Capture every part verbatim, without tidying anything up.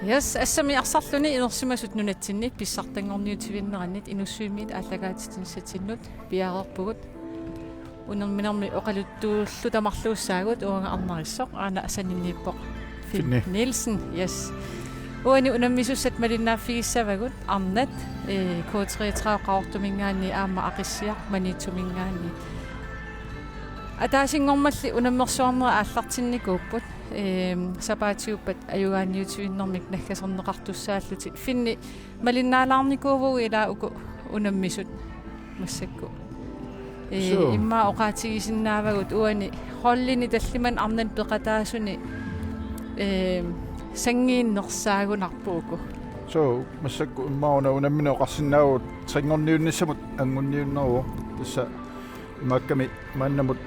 Yes, assami arsarluni inersimasut nunatsinni pissartanngorniutivinneranit Inussivimmiit aallakaatitsinissatsinnut piareerpugut. Unerminermi oqaluttuulluta marluussaagut uanga Arnarissoq, aana saninniippoq Finn Finni. Nielsen, yes. Uani unammisussat malinnaaffigissavagut arnat, eh, K treogtredive Qaqortuminngaanniit aamma Aqissiaq Maniitsuminngaanniit. Ataasinngormalli unammersuarnerit aallartinnikuupput, ehm, sapaatiuppat ajugaanniutivinnermik naggaserneqartussaallutik. Finni, malinnaalaarnikuuvugut ilaa uku unammisut massakkut. Ee, suu. Immaqa oqaatigisinnaavagut uani holdini tallimanni arnani peqataasuni, ee, sanngiinnersaagunarpoq uku. Suu, massakkut immaqa una unammineq oqarsinnaavugut trinngorniunnissamut angunniunneruvoq. Tassa imaakkami maannamut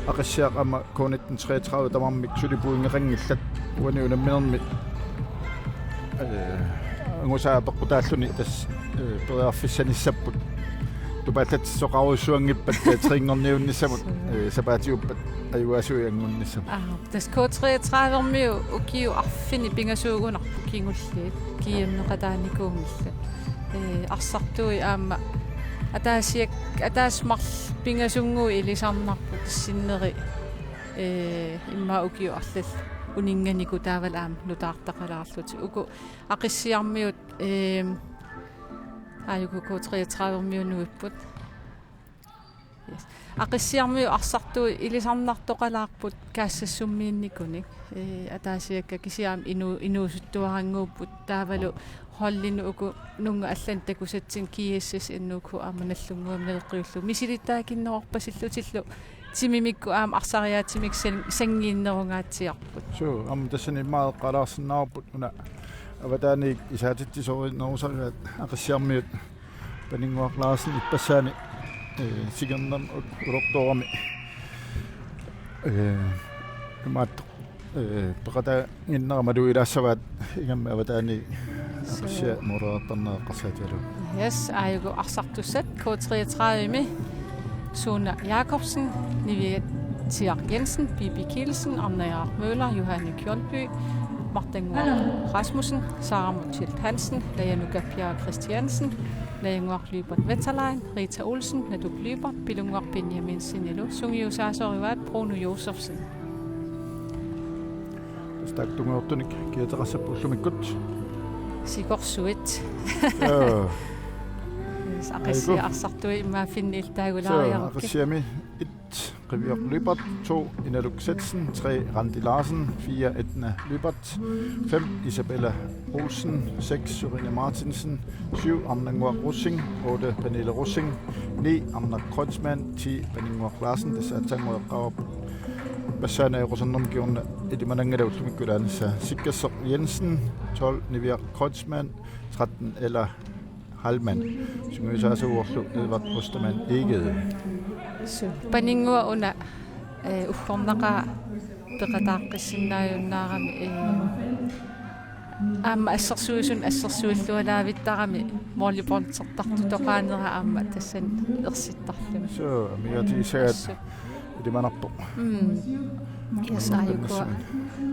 Aqissiaq aamma K nitten treogtredive tamarmik suli pointeqanngillat uani unamminermi, eh, angusaa apeqqutaalluni tassa, eh, periarfissanissapput. Tupaallatsisoqarujussuanngippat, eh, trinngorniunnissamut, eh, sapaatiuppat ajugaasuit angunnissamut. Aa, tassa K treogtredive-miut ukiut arfineq pingasuugunarput kingulliit G M-eqataanikuunngillat. Ee, arsartui aamma ataasiak-, ataaseq marluk pingasunnguit ilisarnarput sinneri, ee, immaqa ukiut arlallit uninnganikut taavalu aamma nutaartaqalaarlutik. Uku Aqissiarmiut, ee, aajuku K treogtredive-miut nuipput. Yes. Aqissiarmiut arsartui ilisarnartoqalaarput kaassassummiinnikunik. Ee, ataasiakkaat kisianni inu-, inuusuttuarannguupput taavalu holdinut uku nunnga allanut takusatsinnik G S S N U K aamma Nagdlunguami naleqqiullugu misilittaakinnerorpasillutillu timimikkut aamma arsariaatsimikkut san-, sanngiinnerungaatsiarput. Suu, aamma tassani immaqa eqqaalaarsinaarput una avataaniit isaatitsisorinerusarigaat Aqissiarmiut Paninnguaq Larsen ippassaani, eh, sikernermut ulortoorami, eh, imaattoq, eh, peqataaginnera malugilaassavaat ingammik avataaniit Aqissiaq moorerartarneq eqqarsaatigalugu. Yes, aajuku arsartussat K treogtredive-mi Suna Jakobsen, Nivia Tiak Jensen, Bibi Kielsen, Arne Jakob Møller, Johanne Kjolby, Martannguaq Rasmussen, Sara Motzfeldt Hansen, Lajanuka Pia Christiansen, Najannguaq Lyberth Wetterlein, Rita Olsen, Natuk Lyberth, Pilunnguaq Benjaminsenilu sungiusaasoraat Bruno Josefsen. Tassa taakku tungaartunik kiateqassapput ullumikkut. Sikorsuit. Joo. Aqissiaq arsartui immaqa Finni iltaagulaariarukkit. Aqissiami et, Qiviaq Lyberth, to, Inaluk Zetsen, tre, Randi Larsen, fire, Edna Lyberth, fem, Isabella Olsen, seks, Sørine Martinsen, syv, Arnannguaq Rosing, otte, Pernille Rosing, ni, Arnaq Kreutzmann, ti, Paninnguaq Larsen, tassa aatsaannguaq eqqaavarput. Passaana ajoqusernermi kingorna ilimananngilaq ullumikkut ilaanissaa. Sikkasseq Jensen, tolv, Niviaq Kreutzmann, tretten, Ella Hallmann. Sungiusaasaguarlu Edvard Ostermann Egede. Suu. Paninnguaq una, eh, uggornaqaaq peqataaqqissinnaajunnaaramik, eh, aamma assersuisunut assersuillualaavittarami målibåndertartutoqaanera aamma tassani ersittarluni. Suu, amigaatigisagaat. Assut. Ilimanarpoq. Mm. Kias aajukua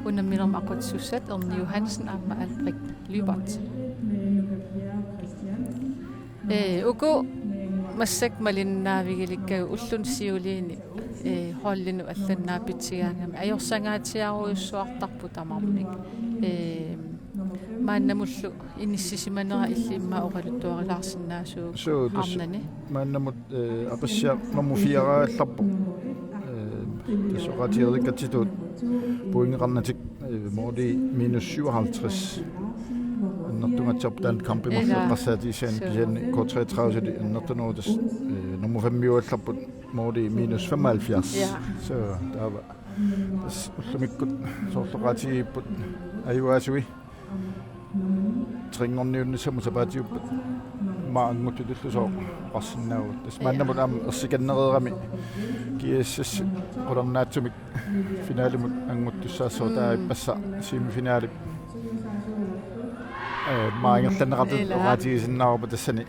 unamminermi aqutsisussat Erni Johansen aamma Albrecht Lyberth. Ee, uku massakkut malinnaavigilikkavut ulluni siuliini, ee, holdinut allanut naapitsigaangami ajorsangaatsiarujussuartarput tamarmik. Ee, maannamullu inissisimanera illit immaqa oqaluttuarilaarsinnaasuugut. Suu, tassa arnani. Maannamut, eh, Aqissiaq nummer fire-raallarpoq. Eh, tassa oqaatigereerikkatsitut pointeqarnatik, eh, måli minus syvoghalvtreds. Annertungaatsiarpoq taanna kampimut. Ilaa. Eqqarsaatigisaanni. Suu. Kisianni K treogtredive suli annertuneruvoq, tassa, eh, nummer fem-iugallarput måli minus femoghalvfjerds. Ja. Suu, taava. Tassa ullumikkut soorlu oqaatigigipput ajugaasui. Trinngorniunnissamut sapaatiuppat maanguttutullusooq oqarsinnaavugut. Tassa maannamut aamma ersikannereerami G S S qularnaatsumik finalimut anguttussaassaaq, taava ippassaq semifinalip, eh, maangerlanneqartut. Ilaa. Oqaatigisinnaavarput tassani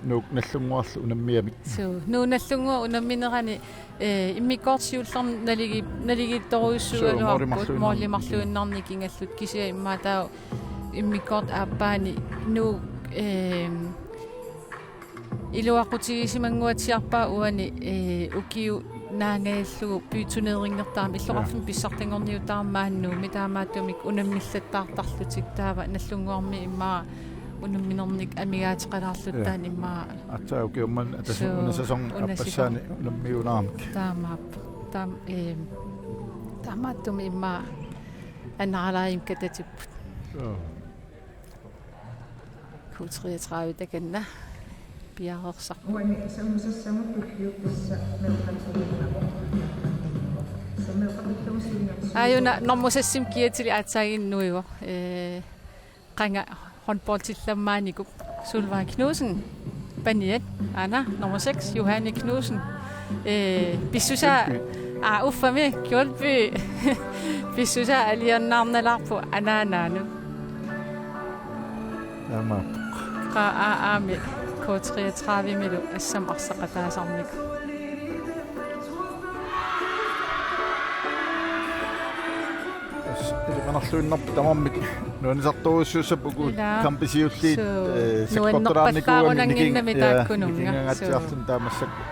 Nuuk Nallunnguarlu unammigamik. Suu, Nuuk Nallunnguaq unamminerani, eh, immikkoortoq siullermik naligi-, naligiittorujussuugaluarput. Suu, moolimarluinnarnik. Moolimarluinnarnik ikingallutik, kisianni immaqa taava immikkoortoq aappaani Nuuk, eh, iluaqutigisimanguatsiarpaa uani, eh, ukiup naangajallugu byturneringertarami illoqarfimmi. Jaa. Pissartanngorniutaarami maani Nuummi, taamaattumik unammillattaartarlutik, taava Nallunnguarmi immaqa unamminernik amigaateqalaarlutik. Jaa. Taanna immaqa. Aatsaat ukiummat atas-. Suu, una sæson una sæson aappassaani unammiunaramik. Taamaappoq. Taam-, eh, taamaattumik immaqa anaralaajimmat katatipput. Jaa. K treogtredive takanna piareersarput. Uani sammisassamut tulliuttassa meeqqat sulinnavoq. Sammeeqqatullugu sulinnavoq. Aajuna normu seksimik kiatili aatsaaginnaq nuivoq. Eh, qanga håndboldillammaanikuuvoq. Solvej Knudsen, paniat, aana, nummer seks, Johanne Knudsen. Eh, pissusaa, Kjølby. Aa, uffami, Kjølby. Pissusaa alianaarnalaarpoq anaanaanut. Taamaappoq. Qa-, aa, aammi K treogtredivemilu assammik arsaqataasarnikoq. Tassa ilimanarluinnarput tamarmik nuannisartorujussuussapput uku. Ilaa. Kampit siulliit, suu, eh, sakkortulaarnikuugamik nuannerpallaarunanngimmat, nikin-, ja, taakkununnga. Nikingajatsiarluni, suu, taamaassagukku.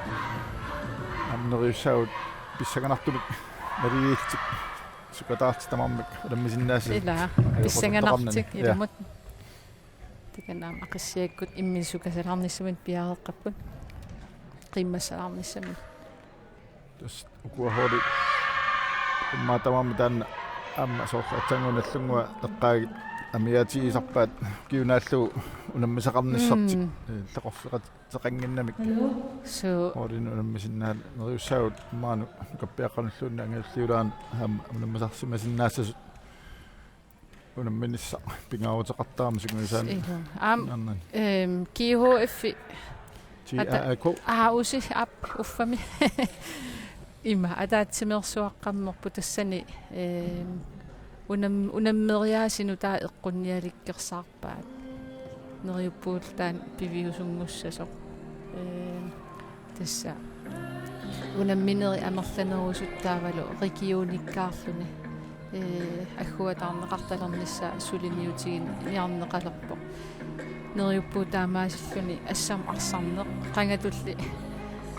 Aamma neriussaavut pissanganartumik naligiillutik sukataarlutik tamarmik unammisinnaasut. Ilaa. Ajoqertoqarnani. Pissanganartik, ja, ilumut. Takanna aamma Aqissiakkut imminut sukasalaarnissaminut piareeqqapput. Qiimmassalaarnissaminut. Tassa ukua holdit immaqa tamarmik taanna aamma soorlu aatsaannguaq Nallunnguaq eqqaagit amigaatigisarpaat ukiup naallugu unammisaqarnissartik. Mm. Eh, illoqarfeqateqannginnamik. Suu. Holdinut unammisinnaaneri neriussaagut maani nukappiaqqanulluunniit angajulliulaarneq aamma unammisarsimasinnaassasut. Unamminissaq pingaaruteqartarami sungiusaanik. Ilaa. Aamma, naamman, ehm, G H F-i. G A A K. Ata-, aa, usi aap uffami. Ima, ataatsimeersuaqqammerput tassani, ehm, unam-, unammeriaaseq nutaaq eqqunnialikkersaarpaat. Neriuppugut taanna piviusunngussasoq. Ehm, Tassa unamminerit amerlanerusuttaavalu regionikkaarluni, ee, agguataarneqartalernissaa suliniutiginiarneqalerpoq. Neriuppugut taamaasilluni assammik arsarneq, qangatulli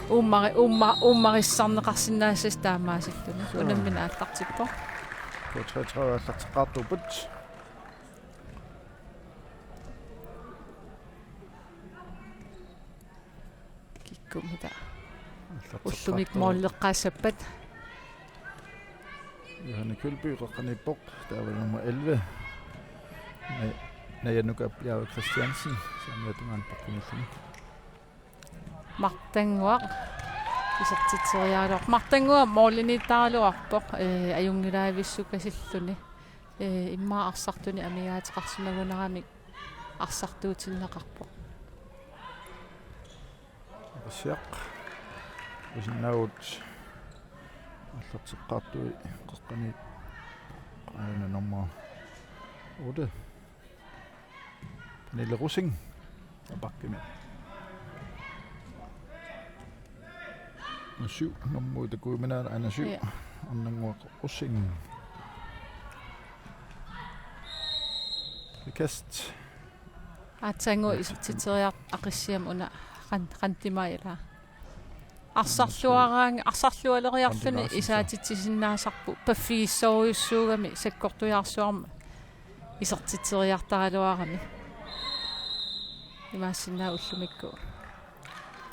uummari-, uumma-, uummarissarneqarsinnaassasut taamaasilluni. Suu. Unammineq aallartippoq. K treogtredive aallarteqqaartuupput. Kikkummita. Aallarteqqaartoq. Ullumi måleqqaassappat. Johanne Kølby qeqqaniippoq, taava nummer elleve. Naj-, Naja Nukap Jaave Christiansen, saamiata tungaanut pakkunilluni. Martannguaq isertitseriaraluarpoq. Martannguaq målimiittaraluarpoq, ee, ajunngilaavissukkasilluni. Ee, immaqa arsartunik amigaateqarsimagunaramik arsartuutinneqarpoq. Aqissiaq. Usinnaavugut aallarteqqaartui qeqqaniit. Aana nummer otte. Pernille Rosing. Abakkimi. Nummer syv, nummer otte, Kuiminaat, Anna syv. Ja. Arnannguaq Rosing. Kast. Aatsaannguaq isertitseriartoq Aqissiami una qan-, qantimaila. Arsarluaraang-, arsarlualeriarluni isaatitsisinnaasarput paffigissorujussuugami sakkortujaarsuarmik isertitseriartaraluarami. Imaassinnaavoq ullumikkut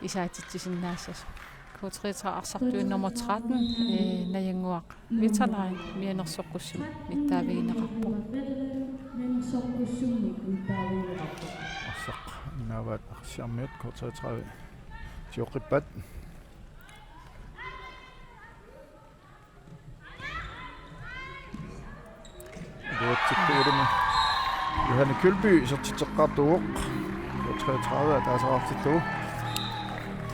isaatitsisinnaassasoq. K treogtredive arsartuuvoq nummer tretten, ee, Najannguaq Veterlai mianersoqqussummik nittaavigineqarpoq. Arsaq innaavaat Aqissiarmiut K treogtredive sioqqippaat. Iluatsikkuulumi Johanne Kølby isertitseqqaartuuvoq. K treogtredive ataaseqartillugu.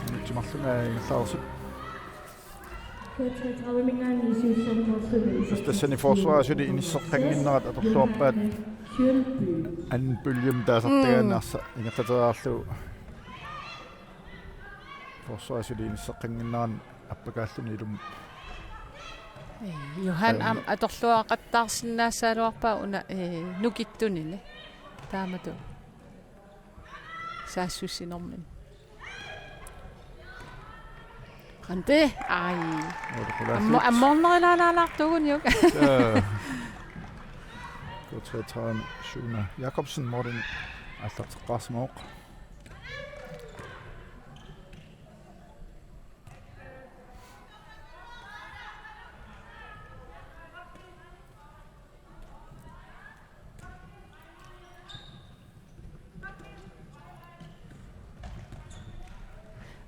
Minutsit marluk ingerlareersut. Tassa tassani forsvarip suli inisseqqannginnerat atorluarpaat. Anden bølgemi taasartagaanni arsaq ingerlateriarlugu. Forsvarip suli inisseqqannginnerani appakaalluni ilumut. Ee, Johan Aamma. Aamma atorluaqattaarsinnaassagaluarpaa una, ee, nukittunini. Taamatut saassussinermini. Qanti, ai. Måli qulaassuit. Ammo-, ammoornerulaalaartuuguniuk. Jaa. K treogtredive Suna Jakobsen, målimi aallarteqqaarsimavoq.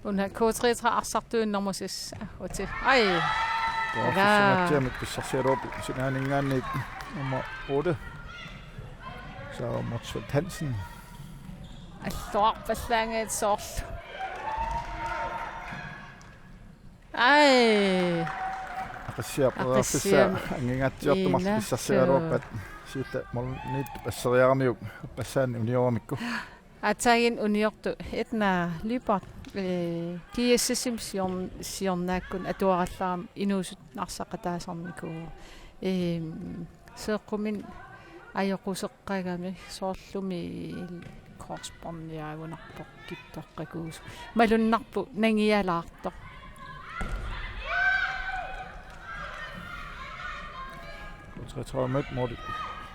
Una K treogtredive arsartuinnarmusis. Uti. Ai. Ila. Tuaffissimaatsiamik pissarsialuarpoq sinaaninngaanniit nummer otte. Sara Motzfeldt Hansen. Alluarpallaangaat soorlu. Ai. Aqissiaq periarfissaa. Aqissiami. Angingaatsiartumik. Ina, pissarsiaraluarpat suu. Siulleq målimiittut passeriaramiuk appassaani unioramikku. Aatsaat uniortut Edna Lyberth, eh, G S S-imi siorn-, siornaakkut atuarallarami inuusuttut arsaqataasarnikuuvoq. Ehm, seeqquminni ajoquseqqagami soorlumi korsbåndiagunarpoq kittoqqakuusoq. Malunnarpoq nangialaartoq. K treogtredive-miut måli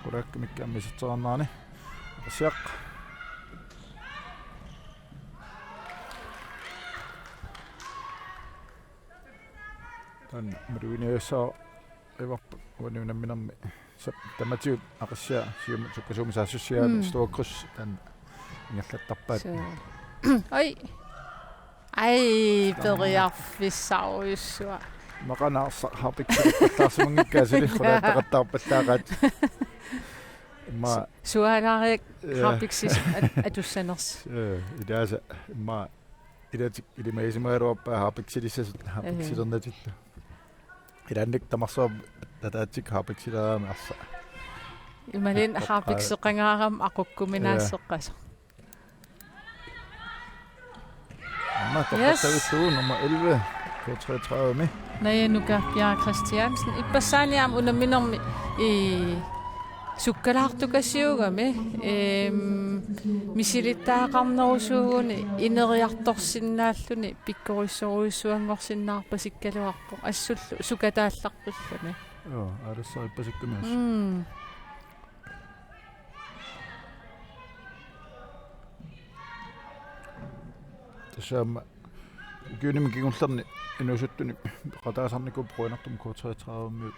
qulaakkamikkit aamma isertitseriarnerani. Aqissiaq. Taanna maluginiassagaluarput uani unamminermi. Sap-, tamatigut Aqissiaq siumut sukkasuumik saassussigaangat. Mm. Store kryds taanna ingerlattarpaat. Suu. Oj. Ai, periarfissarujussuaq. Maqanaarsa harpiksilipallaarsimanngikkaat suli qulaattaqattaarpallaaqaat. Immaqa su-, suaalaariak. Ja. Harpiksis at-, atussanersoq. Ja, ilaasa immaqa ilatik ilimagisimagaluarpaat harpiksilissasut, ee, harpiksilernatillu. Ilaannik tamarsuarput ataatsik harpiksilerami arsaq. Imaluunniit harpikseqangaarami aqukkuminaasseqqasoq. Ja. Aamma, yes, toqqattavillugu nummer elleve, K treogtredive-mi. Naja Nuka Bjerre Christiansen. Ippassaani aamma unamminermi i sukkalaartukasiugami, ehm, misilittagaqarnerusuuguni ineriartorsinnaalluni pikkorissorujussuanngorsinnaarpasikkaluarpoq assullu sukataallarpalluni. Joo, aalassaarippasikkamik assut. Mm. Tassa aamma ukiunimi kingullerni inuusuttunik peqataasarnikuupput qujanartumik K treogtredive-miut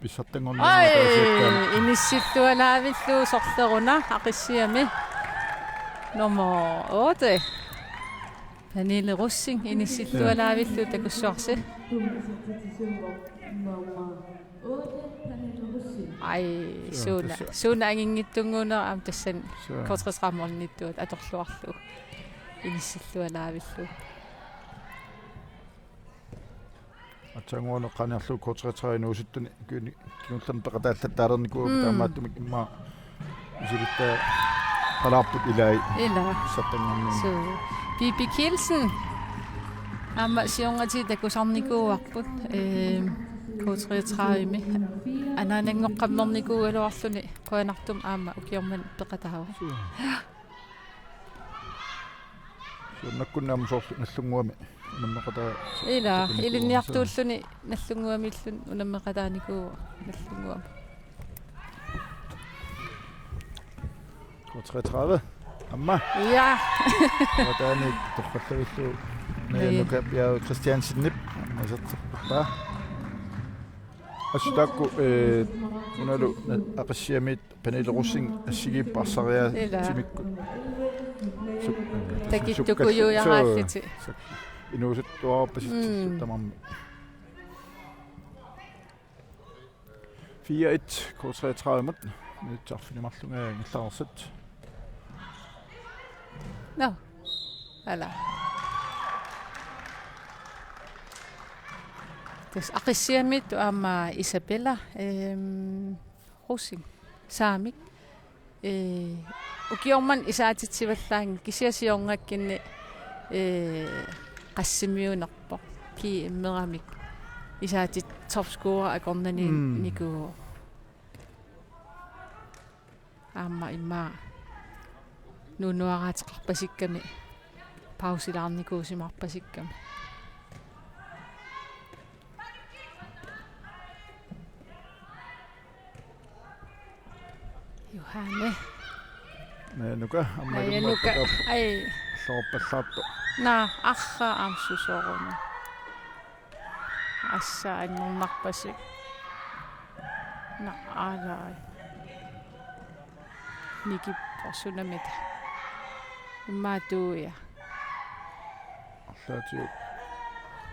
pissartanngornikkut. Ai, ataasiakkaat. Inissillualaavillugu sorleruna Aqissiami. Nummer otte. Pernille Rosing inissillualaavillugu takussuarsi. Ai, suu, suuna, tassa. Suuna anginngitsunnguunera aamma tassani. Suu. K treogtredive-miunniittuat atorluarlugu. Inissillualaavillugu. Aatsaannguaq eqqaaniarlugu K treogtredive inuusuttunik ukiuni kingullerni peqataallattaalernikuupput. Mm. Taamaattumik immaqa misilittagaqalaarput ilai. Ilaa. Pissartanngornikkut. Suu. Bibi Kielsen. Aamma siornatigut takusarnikuuarput. Ehm, K treogtredive-mi. Anaananngoqqammernikuugaluarluni qujanartumik aamma ukioq manna peqataavoq. Suu. Siornakkunni aamma soorlu Nagdlunguami unammeqataa-. Ilaa, takunikuuvoq. Ilinniartuulluni Nagdlunguamiilluni unammeqataanikuuvoq Nagdlunguami. K treogtredive. Aamma. Ja. Taanna torrallavillugu. Naja. Naja Nuka Bjerre Christiansenip aamma isertittarpaa. Assut taakku, eh, unalu na-, Aqissiamiit Pernille Rosing assigiipput arsariaatimikkut. Ilaa. Suk-, Takittukujuujaaraallutik. Suk-, inuusuttuarpasitsisut. Mm. Tamarmik. Fire et K treogtredive-mut. Minutsit arfineq-marluk ingerlareersut. Nå. Ala. Tassa Aqissiamiit aamma Isabella, ehm, Rosing. Saamik. Ee, ukioq manna isaatitsivallaanngilaq kisianni siornakkinni ee, qassimiunerpoq. G M-eramik. Isaatit topscorer akornanni Mm. nikuuvoq. Aamma immaqa nuunnuaraateqarpasikkami pausilaarnikuusimaarpasikkami. Johanne. Najanuka, aamma Najanuka. Ilummuarpakka Ai. Soorpallaartoq. Naa, arra aamma susooruna. Assa annernarpasik. Naa, aalai. Nikippoq sunamita. Immaqa Tuuja. Arlaatigut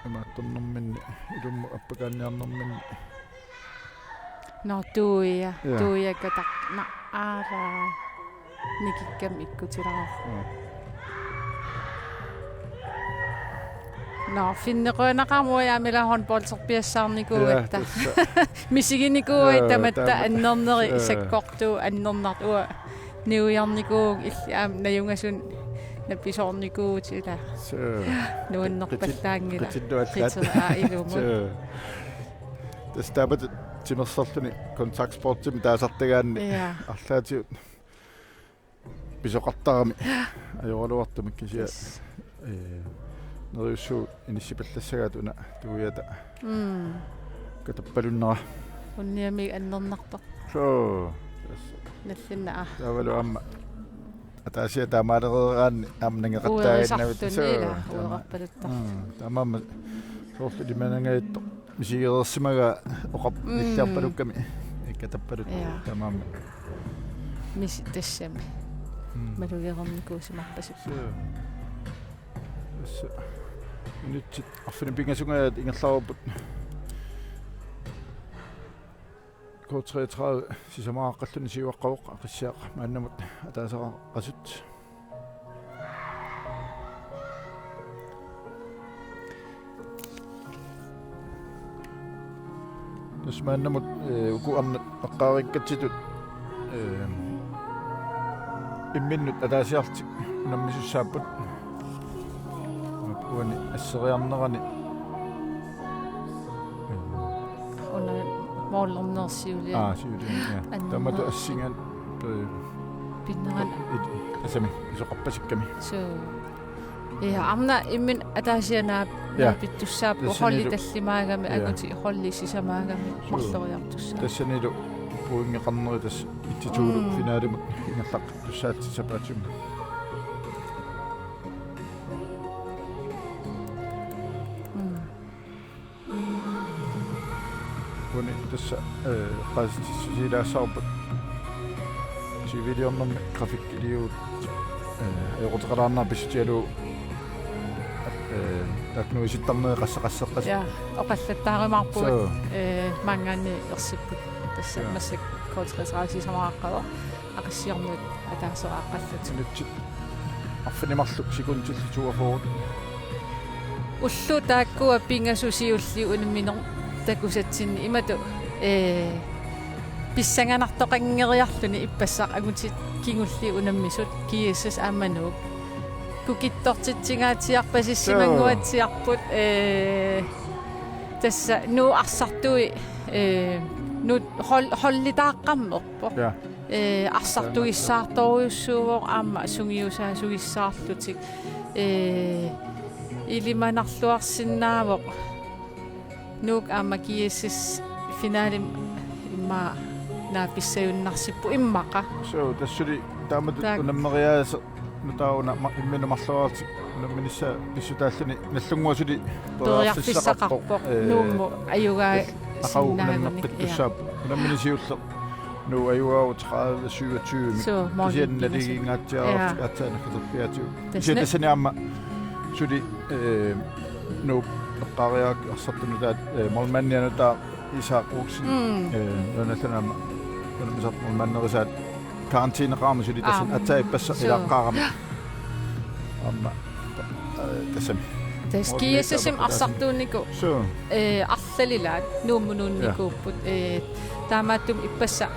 imaattornerminni, ilummut appakaanniarnerminni. Nå, Tuuja. Ja. Tuuja katak-, na-, aalai. Nikikkami ikkutilaarpoq. Ja. Nå, finnequjunaqaaq uanga aamma ila håndbolderpiassaarnikuugatta. Ja, tassa. Misiginikuuaat Ja, tamatta taama. Annerneri Ja. Sakkortuut annernartut uanga niujarnikuuvugut illit aamma najungasunik napisoornikuuvutit ila. Suu. Nuannerpallaanngilaq. Qitilluallaat. Qitera ilumut. Suu. Tassa taama timersorluni kontaktsportimik taasartagaanni. Ja. Arlaatigut pisoqartarami. Ajoraluartumik kisianni. Yes. Ee, neriussuu inissipallassagaat una Tuujata. Mm. Katappalunnera. Unniami annernartoq. Suu. Tassa. Nallinnaa. Taavalu aamma. Ataasiarluni taamaalereeraanni aamma nangeqattaaginnavit. Uerisarluni ila, suu, taama-, uerarpaluttarluni. Mm, taamaammat soorlu ilimanangajattut misigereersimagaa oqarp-, Mm. Nilliarpalukkami. Ikkatappalut. Ja. Taamaammat. Misi tassami. Mm. Malugereernikuusimaarpasippoq. Suu. Tassa. Minutsit arfineq-pingasunngajat ingerlareerput. K treogtredive sisamaaqqalluni siuaqqavoq Aqissiaq maannamut ataaseqasut. Tassa maannamut, ee, uku arnat eqqaareerikkatsitut, ee, imminnut ataasiarlutik unammisussaapput. Uani asseriarnerani. Una målernersiulia. Aa, siulia, ja. Anna. Taamatut assingat, ee, Pinneran. I-, i-, asami, pisoqarpasikkami. Suu. Ja, aamma imminut ataasiarluni Ja. Naapittussaapput Tassanilu. Holdi tallimaagami Ja. Angutit holdi sisamaagami Suu. Marloriartussaapput. Tassanilu pointeqarneri tassa et-to-to-lu Mm. Finalimut ingerlaqqittussaapput sapaatip-. Mm. Uani tassa, ee, qaasitsissusiilaassavarput siviiliornermi grafikkiliuut, ee, ajoquteqalaarnera pissutigalugu, ee, taakkununnga isittarneri qassaqasseqqasut. Ja, oqallattaarumaarpugut, Suu. Ee, maanngaanniit ersipput. Tassa Ja. Massakkut K treogtredive sisamaaqqavoq. Aqissiarnut ataaseqaqqallutik. Minutsit arfineq-marluk sekundillu toogfyrre. Ullut taakkua pingasut siulliit unammineq takusatsinni imatut, ee, pissanganartoqanngeriarluni ippassaq angutit kingulliit unammisut G S S aamma Nuuk. Kukittortitsingaatsiarpasissimanguatsiarput, ee, tassa Nuuk arsartui, ee, Nuuk hol-, holditaaqqammerpoq. Ja. Ee, arsartugissaartorujussuuvoq aamma sungiusaasugissaarlutik. Ee, ilimanarluarsinnaavoq. Nuuk aamma G S S finalimi immaqa naapissajunnarsippoq immaqa. Suu, tassa suli taamatut Taak- unammeriaaseq nutaaq una ma-, imminut marloriarlutik unamminissaa pissutaalluni nallunnguaq suli Periarfissaqarpoq. Periarfissaqarpoq. Ee, Nuummut ajugaa aqagu sinnaaguni. Unammerpittussaappoq. Ja. Unammineq siulleq. Nuuk ajugaavoq tredive syvogtyve. Suu, målmandip. Kisianni naligiinngaatsiarlutik Ja. Aatsaat nakkaterpiaatigut. Tassa Kisianni na- tassani aamma suli, ee, Nuuk eqqaariarakku arsartut nutaat, ee, målmandia nutaaq Isak Olsen. Mm. Ee, nuannerluni aamma unammisartut målmanderisaat karantæneqarami suli tassani Aam. Aatsaat ippassaq Suu. Ilaaqqaarami. Aamma, ee, tassami. Tassa Målmanderisaat G S S-imi aamma tassami. Arsartuunikuupput. Suu. Ee, arlalilaat, Nuummut nuunnikuupput. Ja. Ee, taamaattumik ippassaq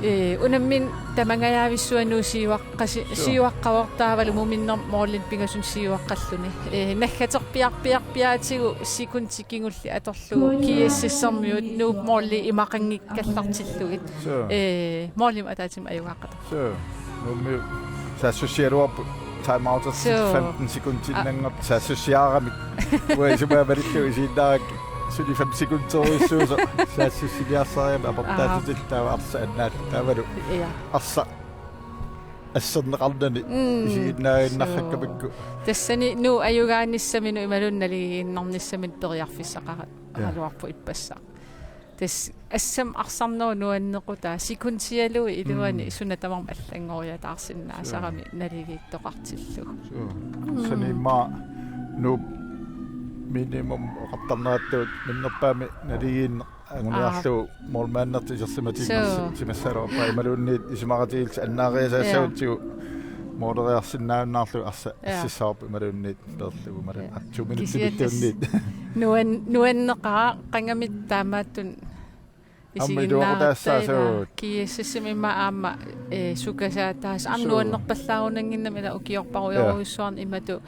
Ee, unammineq tamangajavissuaq Nuuk siuaqqasi-, Sure. siuaqqavoq taavalu muminnermik målinik pingasunut siuaqqalluni. Ee, naggaterpiarpiarpiaatigut sekundit kingulliit atorlugu G S S-ermiut Nuup måli imaqanngikkallartillugit. Sure. Ee, målimut ataatsimut ajugaaqqat. Sure. Nuummiut saassussigaluarput timeoutertut. Sure. Femten sekundiinnanngortut saassussiaramik. Uanga isumaga malillugu isiginnaarakkit suli fem sekunderujussuusoq saassussiniarsarigamik aportaatitillu taava arsaq annaallugu taavalu. Ja. Arsaq asserneqarnani Mm. isiginnaaginnarlakkamikku. Sure. Tassani Nuup ajugaanissaminut imaluunniit naligiinnarnissaminut periarfissaqara-, Ja. -raluarpoq ippassaq. Tassa assammik arsarnerup nuannequtaa sekundialuit iluani Mm. suna tamarmi allanngoriataarsinnaasarami Ja. naligiittoqartillugu. Sure. Mm. Tassani immaqa Nuup minimum oqartarnerattut minnerpaamik naligiinneq anguniarlugu Aa. målmandertut isersimatiinnarsi-, Sure. simassaluarpaa imaluunniit isumaqatigiillutik annaariasaassagutsigu Ja. måleriarsinnaajunnaarlugu arsaq Ja. assissavarput imaluunniit peerlugu imaluunniit Ja. aatsaat Kisianni tassa minutsilittuunniit. nuan-, nuanneqaaq qangamit taamaattunik Aamma isiginnaaratta iluaqutaassaaq ila suu. G S S-imi immaqa aamma, ee, sukasaataasut aamma Suu. nuannerpallaarunannginnami ila ukiorparujorujussuarnik Ja. imatut,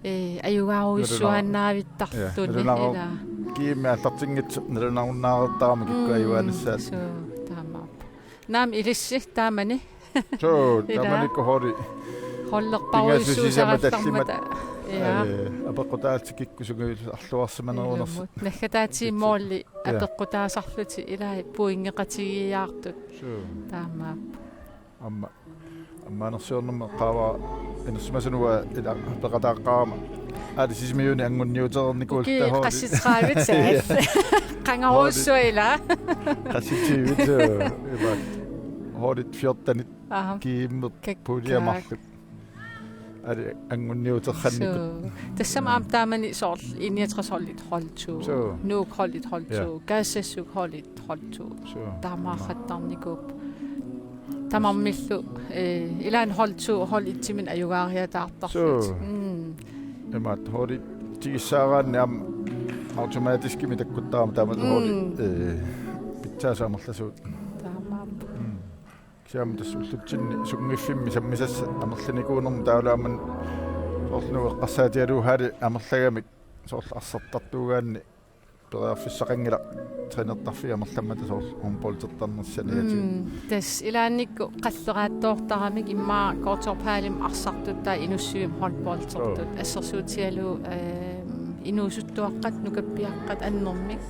ee, ajugaarujussuaannaavittarluni Ja. Nalunaaru-, ila. Kiimmi aallartinngitsoq nalunarunnaareertarami kikkut Mm, ajugaanissaat. Suu, taamaappoq. Naamik ilissi taamani. Suu, Ila. taamanikkut holdi. Holderparujussuusarallarmata. Pingasusisama tallimat. Ja. Ee, apeqqutaallutik kikkut sungiullutik arluarsimanerunersut. Ilumut. Naggataatigit måli Ja. apeqqutaasarlutik ilai pointeqatigiiaartut. Suu. Taamaappoq. Aamma. Ammaanersiornermi qaavara inersimasunut ila peqataaqqaarama. Aali Sisimiuni anngunniutereernikuulluta Ukiut holdi. qassit tredive taal. Qangarujussuaq ila. Qassit tyve suu. Imaat. Holdit fjortenit Aha. kiimmut Kakkaak. puljit marluk. Aali anngunniutereernikkut. Suu. Tassami aamma taamani soorlu enogtres holdit hold to. Suu. Nuuk holdit hold Ja. to. Kaassassuk holdit hold to. Suu. Taamaarrattarnikuupput. Tamarmillu, ee, ilaanni hold to, hold et-iminnut ajugaariataartarlutik. Suu. Mm. Imaat holdit tigussaaraanni aamma automatiskimik takkuttarami taamatut Mm. holdit, ee, pitsaasoq amerlasuut. Taamaappoq. Mm. Kisianni tassa ullutsinni sunngiffimmi sammisassat amerlanikuunermi taavalu aamma soorlu Nuup eqqarsaatigalugu holdi amerlagamik soorlu arsartartuugaanni periarfissaqanngilaq trænertarfiit amerlammata soorlu håndboldertarneq saniatigut. Mm, tassa ilaannikkut qalleraattoortaramik immaqa Qaqortup hallimut arsartutut inussivimmi håndboldertut. Joo. Assersuutigalugu, ehm, inuusuttuaqqat, nukappiaqqat annermik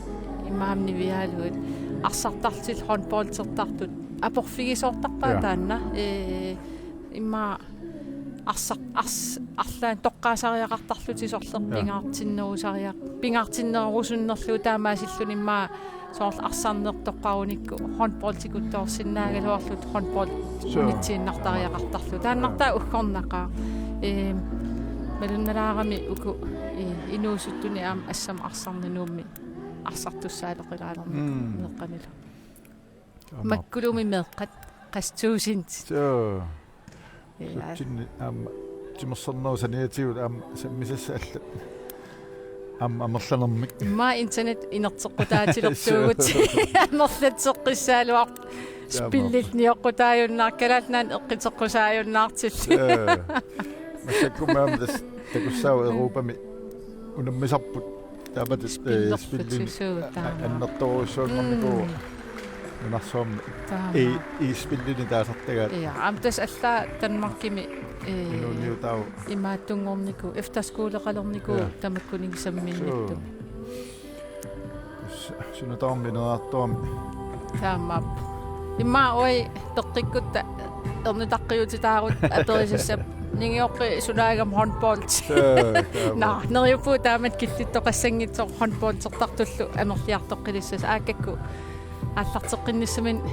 imaammat niviarlugit arsartarlutillu håndboldertartut aporfigisoortarpaat Joo. taanna. Ee, immaqa arsaq, ars-, arlaannik toqqaasariaqartarlutik soorlu Joo. pingaartinnerusariaq-, pingaartinnerusunnerlugu taamaasilluni immaqa soorlu arsarneq toqqarunikku håndboldikuttoorsinnaagaluarlutik håndbold Joo. unitsiinnartariaqartarlugu. Taannartaa Joo. uggornaqaaq. Ee, malunnalaarami uku, ee, inuusuttunik aamma assammik arsarneq Nuummi arsartussaaleqilaalerneq Mm. meeqqanilu. Taamaappoq. Makkulumi meeqqat, qassit tusind. Suu. Ja. Ullutsinni aamma timersornerup saniatigut aamma sammisassat allat. Aamma amerlanermik. Immaqa internet inerteqqutaatilertuugut. Suu. Amerlatseqqissagaluarpoq. Taamaappoq. Spillit nioqqutaajunnaar-, Kalaallit Nunaanni eqqiteqqusaajunnaartillugu. Suu. Massakkut aamma tassa takussaavoq Europami unammisarput. Taamatut, eh, Spillerput spillini suu, a-, taamaappoq. annertoorujussuanngornikuuvoq. Mm. Nunarsuarmi. Taamaappoq. I, i spillini taasartagaat. Ja, aamma tassa allaat Danmarkimi, eh, Inuuniutaavoq. imaattunngornikuuvoq, efterskoleqalernikuuvoq Ja. tamakkuninnga samminnittumik. Suu. Tassa suna tamarmi ineriartorami. Taamaappoq. Immaqa uagut peqqikkutta ernutaqqiutitaarutta aperisassappat: Ningioqqi sulaagami håndbold? Suu, taamaappoq. Naa, neriuppugut taamatut killittoqassanngitsoq håndboldertartullu amerliartoqqilissasoq, aakkakku aallarteqqinnissaminnik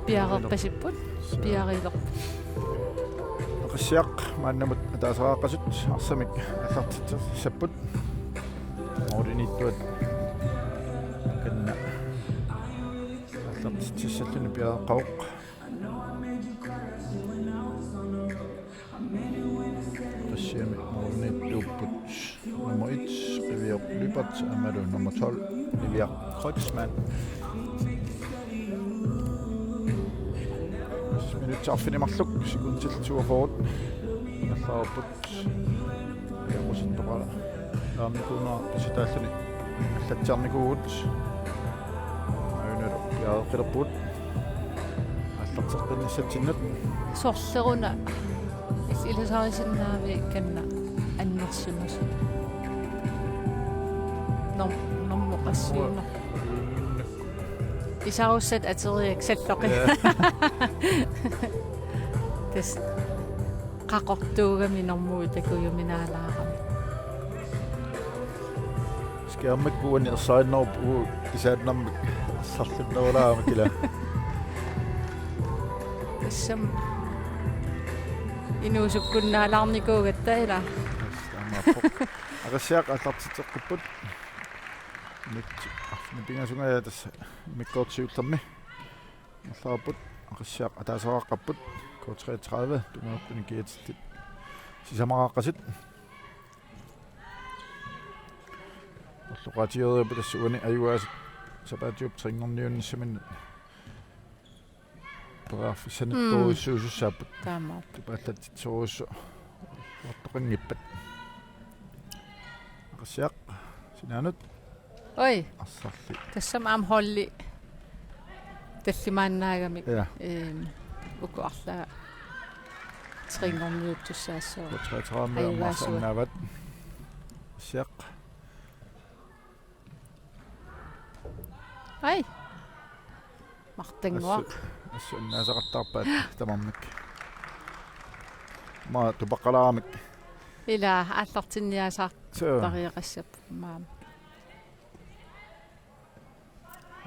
piareerpasipput. Suu. Piareerpoq. Eqqissiaq maannamut ataasiaqqasut arsamik aallartitsissapput. Målimiittuat kanna aallartitsissalluni piareeqqavoq. Tassami målimiittuupput nummer et, Qiviaq Lyberth, aammalu nummer tolv, Niviaq Kreutzmann. Minutsit arfineq-marluk, sekundit syvogfyrre. Ingerlareerput. Ajorusittoqalaarnikuunerat pisutaalluni allatsiarnikuuvugut. Ajunalu piareeqqilerpugut aallarteqqinnissatsinnut. Sorleruna il-, ilisarisinnaavik kanna annersunut. Norm-, normu qassiuna. Isarussat ateriak salloqi. Ja. Tassa qaqortuugami normuit takujuminaalaarami. Skærmikkuani ersarinnerup uu kisaannarmik ersarlunnerulaarami kila. Tassami inuusukkunnaalaarnikuugatta ila. Tassa taamaappoq. Aqissiaq aallartitseqqipput. Minutsit arfineq-pingasunngillat tassa immikkoortoq siullermi. Ingerlareerput, Aqissiaq ataaseqaqqapput, K treogtredive, tungujortunik kiatillit sisamaqaqqasit. Orloqaatigereerput tassa uani ajugaasat sapaatiup tre-nngorniunnissaminnut. Periarfissanut Mm. toorujussuusussaapput. Taamaappoq. Tupaallatsitsoorujussuaq uartoqanngippat. Aqissiaq, sinaanut. Oj. Arsarli. Tassami aamma holdi tallimaannaagamik. Ja. Ehm, uku arlaat tre-nngorniuttussaassooq. K treogtredive ajugaasuat. Aamma arsarnaavat. Aqissiaq. Ai. Martannguaq. Assut, assut annaasaqattaarpaat tamarmik. Aamma tupaqqalaaramik. Ila aallartinniasaar-, suu, tariaqassap maam.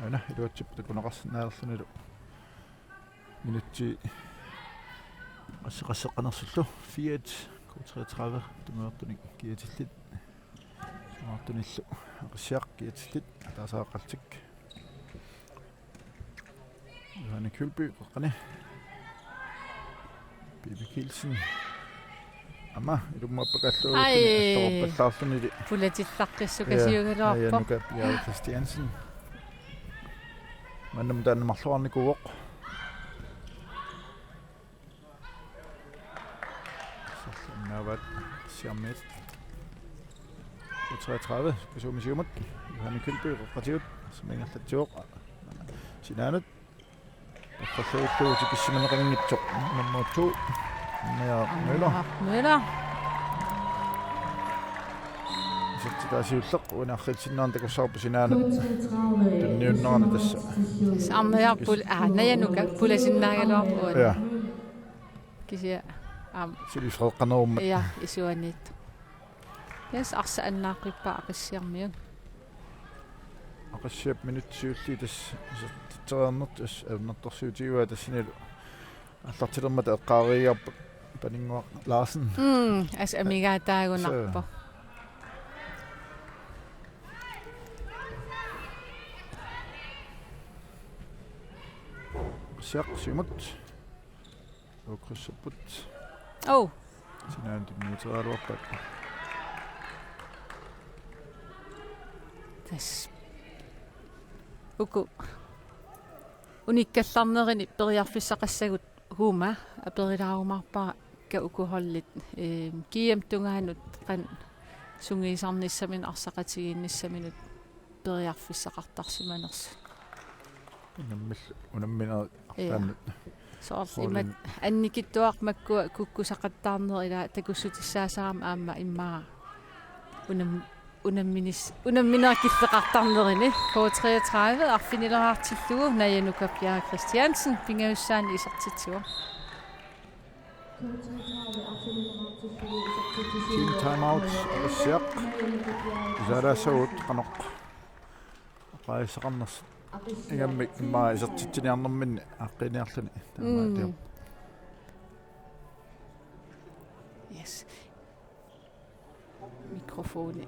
Aana iluatsippoq takuneqarsinnaalerlunilu. Minutsit qasseqasseqqanersullu. Fire et, K treogtredive, tungujortunik kiatillit. Tungujortunillu Aqissiaq kiatillit ataaseqaqqallutik. Johanne Kjølby qeqqani. Bibi Kielsen. Aamma ilummuappakaallugu. Ai. Alloruppallaarlunili. Pulatillaqqissukasiugaluarpoq. Ja, Aja Nuka Bjerre Christiansen. Maannamut taanna marluarnikuuvoq. Sorlernaavaat siammiit. K treogtredive, sukkasuumik siumut. Johanne Kjølby, qeqqatigut. Arsaq ingerlatsivoq. Sinaanut. Affarluullugu tikissimaneqanngitsoq. Nummer to. Mia Møller. Mia Møller. Isertitaa siulleq, uani arriitsinnerani takussavarput sinaanut. Tunniunnerani tassa. Tassa Arnajarput, aa, Naja Nuka, pulasinnaagaluarpoq. Ja. Kisianni, aamma. Suli freeqqanerummat. Ja, isuaniittoq. Yes, arsaq annaaqqippoq Aqissiarmiut. Aqissiap minutsit siulliit tassa isertitseriarnertut tassa ajornartorsiutigaat tassanilu aallartilermata eqqaareeriarput Paninnguaq Larsen. Mm, assut amigaataagunarpoq. Suu. Aqissiaq siumut. Ukryssupput. Oh. Sinaanut tunniuteriaraluarpaat. Tassa. Uku unikkallarnerini periarfissaqassagut uuma aperilaarumaarpakka uku holdit, ehm, G M-p tungaanut qanoq sungiusarnissaminut arsaqatigiinnissaminut periarfissaqartarsimanersut. Unammil-, unammineq. Ja. Arlaannut. Soorlu holdini imatut annikitsuararmata kukkusaqattaarneq ila takussutissaasarami aamma immaqa unam-, unamminis-, unammineq killeqartarnerini. K treogtredive arfinileraartillugu Naja Nuka Bjerre Christiansen pingajussaannik isertitsivoq. Team timeout, Aqissiaq. Isaalaassaagut qanoq oqaasissaqarnersut. Ingammik immaqa isertitsiniarnerminni aaqqiiniarluni. Mm. Taamaattoq. Yes. Mikrofoni.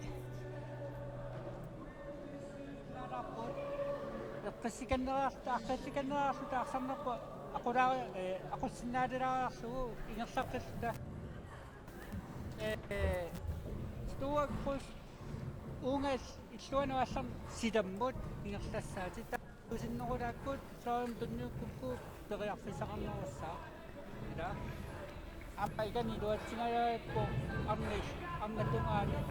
Eqqissikanneriarluta, aqqissikanneriarluta arsarnerput aqulaa-, eh, aqussinnaalilaariarlugu ingerlaqqilluta. Eh, eh, Stua Cruz uunga illuanut aallarmat silammut ingerlassaatit. Takusinnerulaakkut soorunami tunniukkukku periarfissaqarnerussaaq. Aamma ikani iluatsingajaakku arnat arnat tungaanut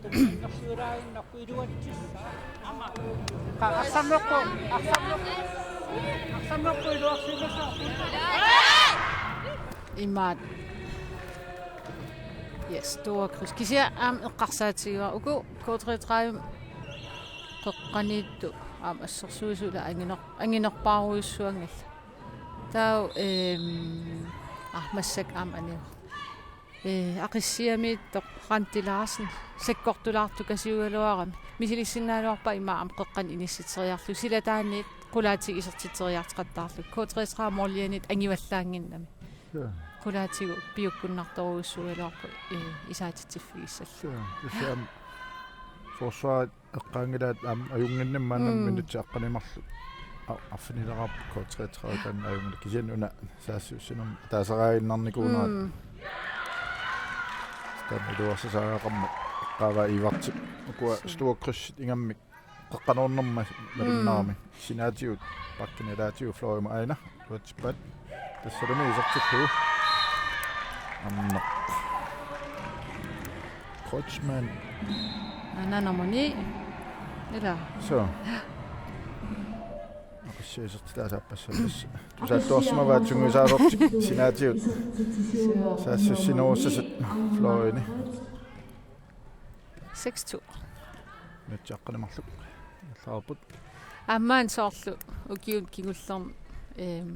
tupinnarsuulaaginnarpoq iluatsissaa. Aamma. Qa-, arsammerpoq, arsammerpoq, arsammerpoq iluarsimassaaq. Imaat. Yes, Store Kryds. Kisianni aamma eqqarsaatigaara uku K treogtredive qeqqaniittut aamma assersuisut ila anginar-, anginerpaarujussuanngillat. Taava, ehm, ah, massakkut aamma anivoq. Eh, Aqissiamiittoq Randi Larsen sakkortulaartukasiugaluarami. Misilissinnaajuarpaa ima aamma qeqqanut inissitseriarlugu. Silataaniit qulaatigut isertitseriartoqattaarlugit. K treogtredive målianiit angivallaannginnami. Ja. Qulaatigut piukkunnartorujussuugaluarpoq, eh, isaatitsiffigissallugu. Ja, kisianni forsvarit eqqaanngilaat aamma ajunnginnami maanna Mm. minutsit aqqaneq-marluk. A-, arfinileraarput K treogtredive taanna ajunngilaq kisianni una saassussinermi ataaseriinnarnikuunera. Mm. Taanna iluarsisaagaqarmat eqqaavaa Ivartip. Ukua Suu. Store Krydsit ingammik qeqqanoornerma malunnarami. Mm. Sinaatigut, bakkini ilaatigut Florima aina. Iluatsippaat. Tassalumi isertillugu. Aamma. Kreutzmann. Aana nummer ni. Ila. Så. Aqissiaq isertitaasaappassaa tassa. Tusaattuarsimavaat sungiusaasortik sinaatigut. Saassussinerussasut Florini. Seks to. Minutsit aqqaneq-marluk. Allaarput. Aamma soorlu ukiuni kingullerni, ehm,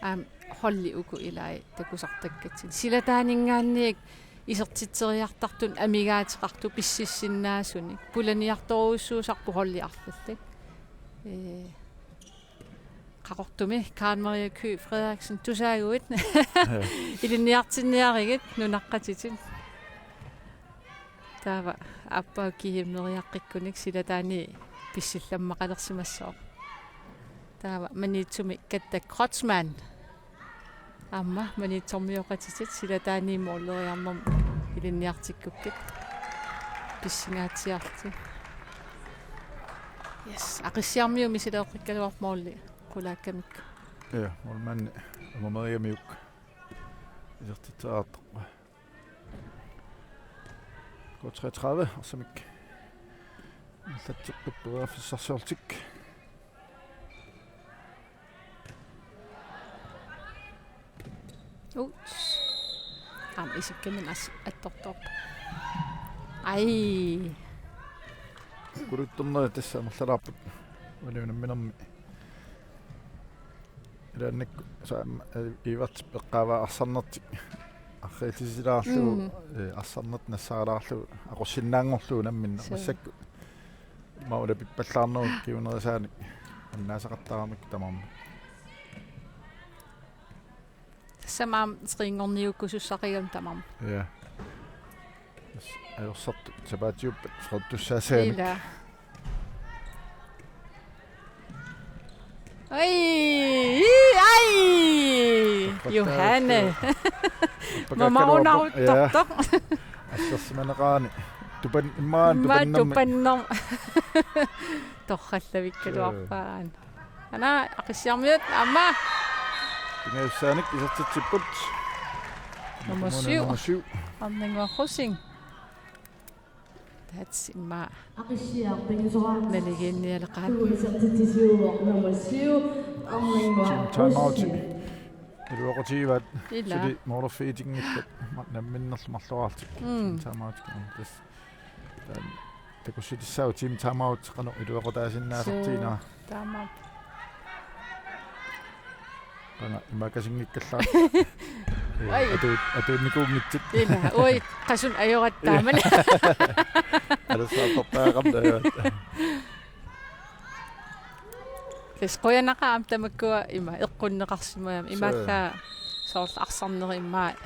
aamma holdi uku ilai takusartakkatsinni. Silataaninngaanniit isertitseriartartut amigaateqartut pississinnaasunik. Pulaniartorujussuusarput holdi arlallit. Eh, Qaqortumi Karen Marie Kyed Frederiksen tusaaguit. Ja. Ilinniartinniarigit nunaqqatitit. Taava aappaa G M-eriaqqikkunik silataani pissillammaqalersimassooq. Taava Maniitsumi Katta Kreutzmann. Aamma Maniitsormioqatitit silataani måleriarnermi ilinniartikkukkit. Pissingaatsiarlutik. Yes, Aqissiarmiut misileeqqikkaluarput måli qulaakkamikku. Ja, målmandi Amermeriamiuk isertitseriartorpoq. K treogtredive, arsamik. Allatseqqippereerfissarsiorlutik. Uts. Aamma isikkamik as-, attortoorpoq. Ai. Kuluttorneri tassa amerlalaarput. Uani unamminermi. Ilaannikkut saam-, eh, Ivartip eqqaavaa arsarnertik arriillisilaarlugu, Mm. eh, arsarnertik nassaralaarlugu aqussinnaanngorlugu unammineq. Suu. Massakkut. Mauna pippallaarnerup kingunerisaanik annaasaqattaaramikkit tamarmik. Tassami aamma trinngorniukkusussaqigami tamarmik. Ja. Tassa ajorsartut sapaatiuppat freertussaassagamik. Ila. Ai, ai! Johanne. Pappa-, pappa-, Mamarunaruttortoq. Ja. Assersimaneqarani. Tupan-, immaqa immaqa tupannermi. Tupannermi. Torrallavikkaluarpaa. Aana Aqissiarmiut aamma. Pingajussaanik isertitsipput. Nummer syv. Nummer syv. Arnannguaq Rosing. That's immaqa. Aqissiaq pingasoraat. Naligiinnialeqaat. Isertitsisuuvoq nummer syv. Arnannguaq Rosing. Team timeout. Iluaqutigivaat. Ila. Suli målerfigitinngillat. Ma-, namminnerlu marloraarlutik. Mm. Team timeout. Tassa. Taanna takussutissaagut team timeout qanoq iluaqutaasinnaasortiinera. Suu, taamaappoq. Qanga imaakkasinngikkallaarput. Ai. Atuut-, atuunnikuunngitsut. Ila, ui, qasunneq ajoratta taamani. Alassaartortaqaqqamik ajoratta. Tassa qujanaqaaq aamma tamakkua ima eqqunneqarsimagami. Suu. Imaallaat soorlu arsarnerit immaqa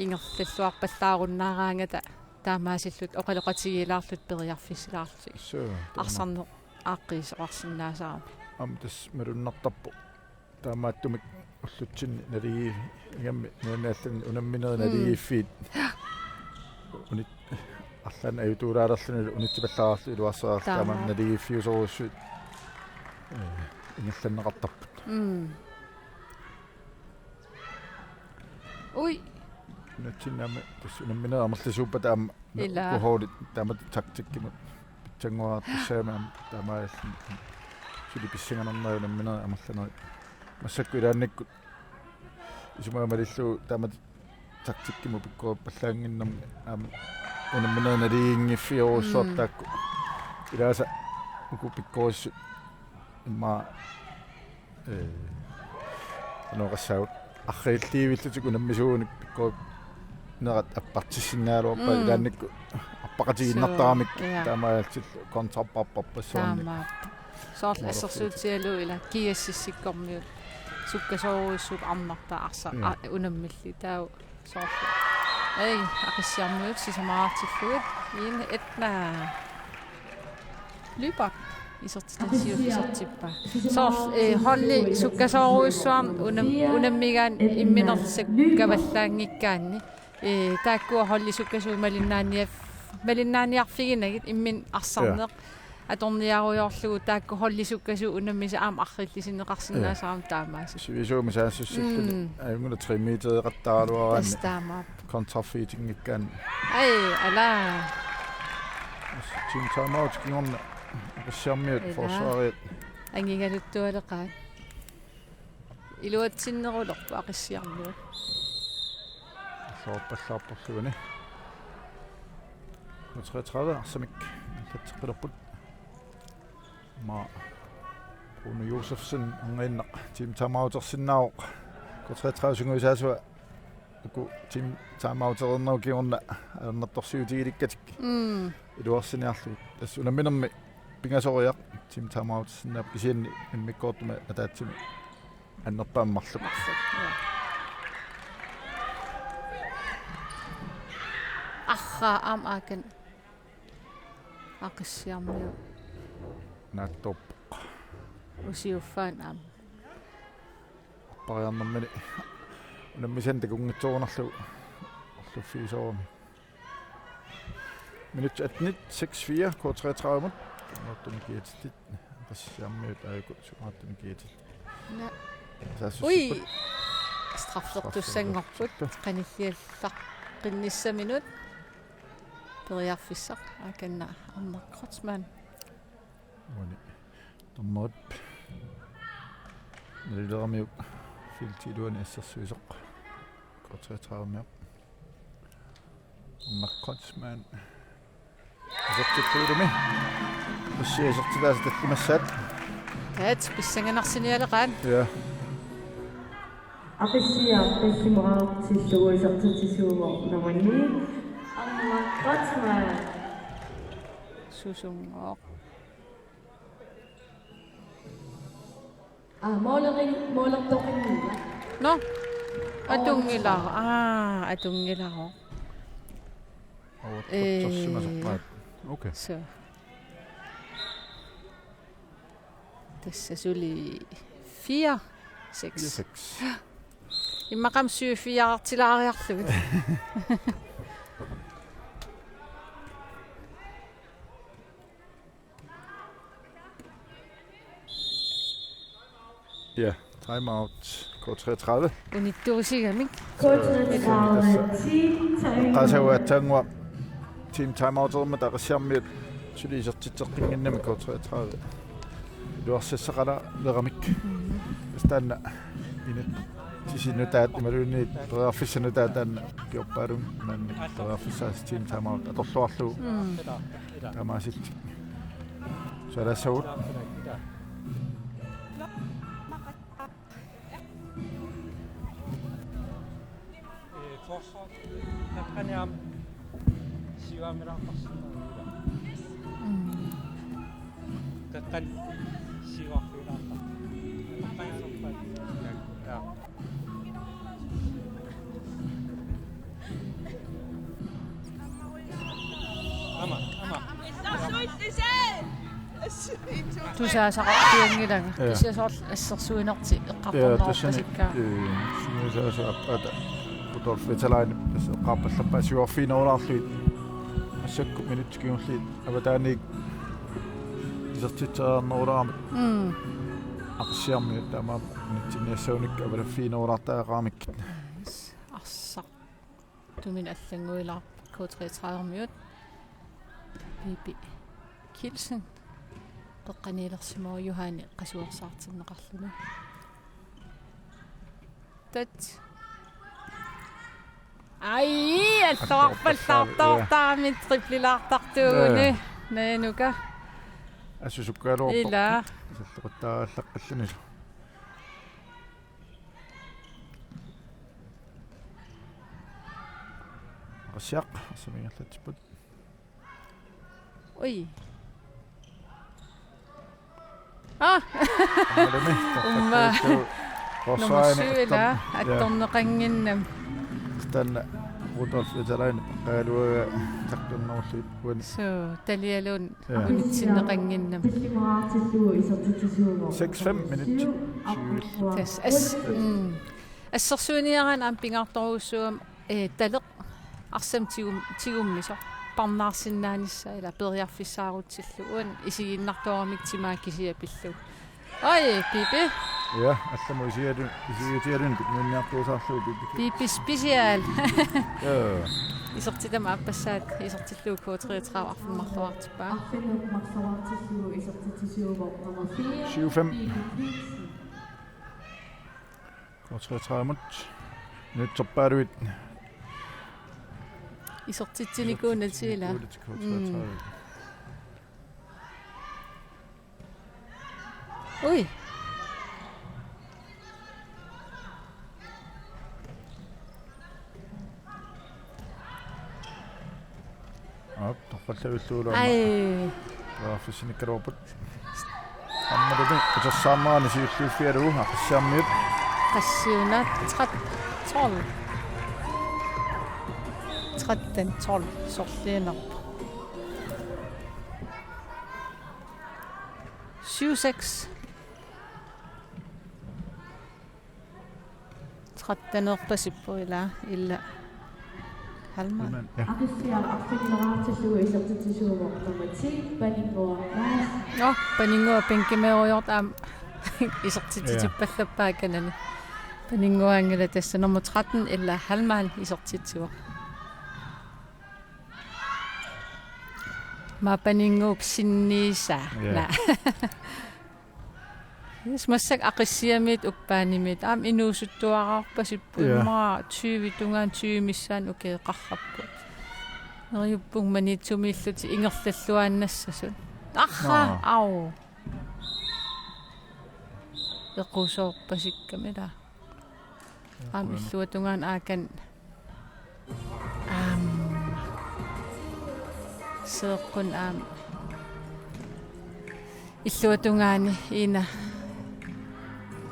ingerlalluarpallaarunnaaraangata. Taamaasillutik oqaloqatigiilaarlutik periarfissilaarlutik. Suu, taama. Arsarneq aaqqiisoqarsinnaasarami. Aamma tassa malunnartarpoq. Taamaattumik ullutsinni naligi-, ingammik nuanniaalluni unamminerit Mm. naligiiffiit. Unit-, arlaannik ajutuulaalerluni unitsipallaarlutik iluarseriarlutik taama. Taama naligiiffiusorujussuit. Eh, ingerlanneqartarput. Mm. Ui. Nutsinnaami tassa unamminerit amerlasuuppata aamma. Ila. Nuku holdit taamatut taktikkimut pitsanngoreertussaammat aamma taamaalilluni suli pissanganarnerat unamminerit amerlanerit. Massakkut ilaannikkut isumaga malillugu taamatut taktikkimut pikkorippallaannginnami aamma unamminerit naligiinngiffiorujussuartut. Mm. Taakku ilaasa uku pikkorissut immaqa, ee, qanoq oqassaagut, arriilliivillutik unammisumik pikkorinnerat appartissinnaagaluarpaat. Mm. Ilaannikkut appaqatigiinnartaramik. Suu, ja. Taamaalillutillu kontrapparparpassuarnik. Taamaappoq. Soorlu assersuutigalugu ila G S S-ikkormiut sukkasoorujussuupput arnartaat arsaq. Ja. A-, unammillit taava soorlu. Ei, Aqissiarmiut sisamaraartillugit. Ine Etna Lyberth isertitaq siulliit isertippaa. Soorlu, eh, holdi sukkasoorujussuarmik unam-, unammigaanni imminerlu sakkavallaanngikkaanni. Eh, taakkua holdit sukkasuut malinnaaniar-, malinnaaniarfiginagit imminut arsarneq. Ja. Atorniarujoorlugu taakku holdit sukkasuut unammisat aamma arriillisinneqarsinnaasarami. Ja. Taamaasilluni. Sivisuumik saassussilluni. Mm. Ajunngilaq tre metereqattaaraluaraanni. Tassa taamaappoq. Kontrafeedinngikkaanni. Ai, ala. Team timeout kingorna Aqissiarmiut. Ila. Forsvariat. Angigaluttualeqaat. Iluatsinnerulerput Aqissiarmiut. Soorpallaarporluguni. K treogtredive arsamik allatseqqilerput. Aamma Bruno Josefsen anginnaq team timeoutersinnaavoq. K treogtredive sungiusaasua uku team timeoutereernerup kingorna ajornartorsiutigilikkatik. Mm. Iluarsiniarlugit. Tassa unamminermi pingasoriaq team timeoutersinnaavoq kisianni immikkoortumi ataatsimik annerpaamik marluk. Marluk, ja. Arraa aamma Akan Aqissiarmiut. Naatsoorpoq. Usiuffaanut aamma. Appariarnermini unammisanik takunngitsoorunarlugu orluffigisoorami. Minut atten, seks fire, K treogtredive-mut. Nuuttuni kiatillit. Aqissiarmiut aajuku sungaartuni kiatillit. Na. Saassussipput. Ui! Straffertussanngorput. Straffertussanngorput. Qanilliallaqqinnissaq minut. Periarfissaq. Akanna Arne Kreutzmann. Uani. Dommerip. Nalileramiuk feltip iluani assersuisoq. K treogtredive-miuk. Mark Kreutzmann. Isertittuulumi. Aqissiaq isertitaasa tallimassaat. Taat pissanganarsinnaalerpoq. Ja. Aqissiaq tallimooraartillugu isertitsisuuvoq nummer ni. Mark Kreutzmann. Susunngooq. Aa, målerin-, målertoqanngilaq. Nå. Atunngilara. Aa, atunngilara. Ee. Overtossimasuqqaat. Okay. Så. Tassa suli fire seks. Fire seks. Immaqami syv fire-artilaariarlugit. Ja, timeout K treogtredive. Unittuusigamik. K treogtredive, ti, time. Qasauaatsaannguaq team timeoutermat Aqissiarmiut suli isertitseqqinnginnami K treogtredive. Iluarsassaqalaaleramik. Mhm. Taanna init tisinnutaat imaluunniit periarfissannutaat taanna ukiorpaalunni maanna periarfissaasa team timeout atorluarlugu. Mm. Taamaasillutik. Sualaassaagut. Ee, forsvar. Taqqani aamma siuaammilaartarsinnaanngilaq. Mm. Taqqani siuarfigilaartarpoq. Taqqani anorpaat. Ja. Ama, ama. Tusaasaqarfianngilanga. Ja. Kisianni soorlu assersuinertik eqqartorneqarpasikkaa. Ja, tassani, eh, sungiusaasoq aappaata Rudolf Vetalainip tassa eqqarpallappaa siuarfiginerulaarlugit. Massakkut minutsit kingulliit avataaniit isertitseriarnerulaarami. Mm. Aqissiarmiut taamaappoq unitsinniassagunikkut avalaffiginerulaartariaqaramikkit. Nice. Ars-, Tumin allannguilaarpoq K treogtredive-miut. Pipi Kielsen. Peqqaniilersimavoq Johanne qasuersaartinneqarluni. Tat. Ai, alluarpallaartoortarami triplilaartartuuguni. Joo. Naja Nuka. Assusukkaaluarpoq. Ila. Salloqittaaraallaqqillunilu. Aqissiaq, assamingallatsipput. Ui. Ah! Aammalumi, Umma. Torfakkaattu. Nummer syv, ila, attorn-, ja, attorneqannginnami. Taanna Rudolf Etalainen, qaluaga taqqinnerullugu uani. Suu, talialuun. Ja. Unitsinneqannginnami. Seks fem minutsit. Tassa as-, mm. Assersuiniaraanni aamma pingaartorujussuugami, eh, taleq arsamik tigum-, tigummisoq. Parnaarsinnaanissaa ila periarfissaarutsillugu. Uani isigiinnartoramik timaa kisiat pillugu. Oj, Pipi. Ja, allamut isigialu-, isigiutigaluni tunniunniartuusaarlugu Pipi. Pipi Special. Joo. Isertitami aappassaat, isertillugu K treogtredive arfineq-marluartippaa. Arfineq-marluartillugu isertitsisuuvoq nummer fire. Syv fem. Pipi Kielsen. K treogtredive-mut. Minutserpaaluit. Isertitsinikuunatik ila. Isertitsinikuunatik K treogtredive. Mm. Ui. Aap, torrallavillugu aamma. Ai. Periarfissinnikkaluarput. Aammalumi utersaarnerani siulliuffigalugu Aqissiarmiut. Qassiuna, tretten tolv. Tretten tolv, sorliinerpoq. Syv seks. Trettenerpasippoq ila, ila. Halman. Halman, ja. Aqissiaq arfineq-marluartillugu isertitsisuuvoq nummer ti, Paninnguaq Madsen. Nå, Paninnguaq bænkimeerujoortoq aamma isertitsitsippallappaa kanani. Paninnguanngilaq tassa nummer tretten, ila Halman isertitsivoq. Aamma Paninnguup sinniisaa. Ja. Naa. Yes, massakkut Aqissiamiit uppaanimiit aamma inuusuttuararpasippoq. Ja. Immaqa tyve tungaanut tyve missaanni ukioqarput. Neriuppunga Maniitsumiillutik ingerlalluaannassasut. Arraa, naa, au. Equsoorpasikkami ila. Aamma illuatungaani Aakan. Aamma. Seeqquni aamma. Illuatungaani Iina.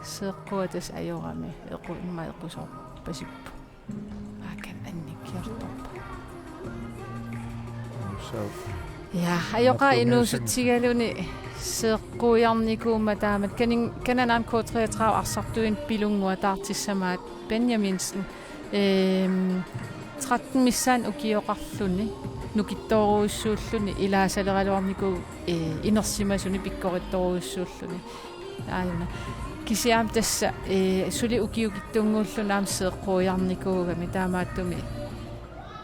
Seeqqua tassa ajorami. Equ-, immaqa equsoorpasippoq. Aakan annikkiartorpoq. Saaf. Ja, ajoqaaq inuusutsigaluni seeqquiarnikuummat taamatut. Kanin-, kanani aamma K treogtredive arsartuinnaq pilunnguaq taartissamaat Benjaminsen. Ehm, tretten missaani ukioqarluni, nukittoorujussuulluni, ilaasaleraluarnikuuvoq, eh, inersimasuni pikkorittorujussuulluni. Aajuna. Kisianni tassa, eh, suli ukiukitsunnguulluni aamma seeqquiarnikuugami taamaattumik